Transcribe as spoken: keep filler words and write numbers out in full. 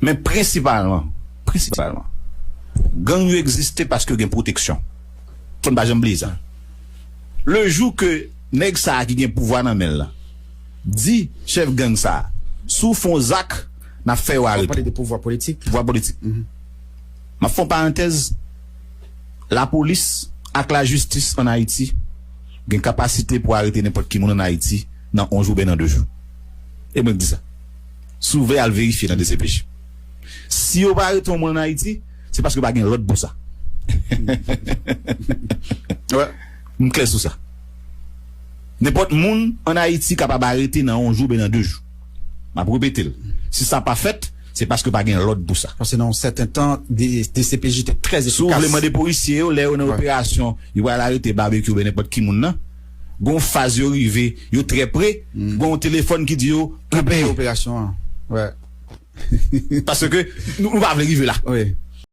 Men prensipalman, prensipalman, gang yo egziste paske yo gen pwoteksyon. Fò n pa janm bliye sa. Le jou ke nèg sa a ki gen pouvwa nan men l la di chèf gang sa a, "Si w fè yon zak, n ap fè yo arete." Pale de pouvwa politik. Pouvwa politik. M ap fè yon parantèz. Lapolis ak lajistis ann Ayiti gen kapasite pou arete nenpòt ki moun ann Ayiti nan yon jou oubyen nan de jou. E mwen k di sa. Si w vle al verifye nan D C P J. Si yo pa arete yon moun ann Ayiti, se paske pa gen lòd pou sa. M klè sou sa. Nenpòt moun ann Ayiti kapab arete nan yon jou oubyen nan de jou. M ap repete l. Si sa pa fèt, se paske pa gen lòd pou sa. Paske nan yon sèten tan, D C P J te trè efikas. Si w vle mande polisye yo, lè yo nan operasyon, yo pral arete Babekyou oubyen nenpòt ki moun nan, gon faz yo rive, yo trè pre, gon telefòn ki di yo, kanpe yo. Operasyon an. Paske nou, nou pa vle rive la.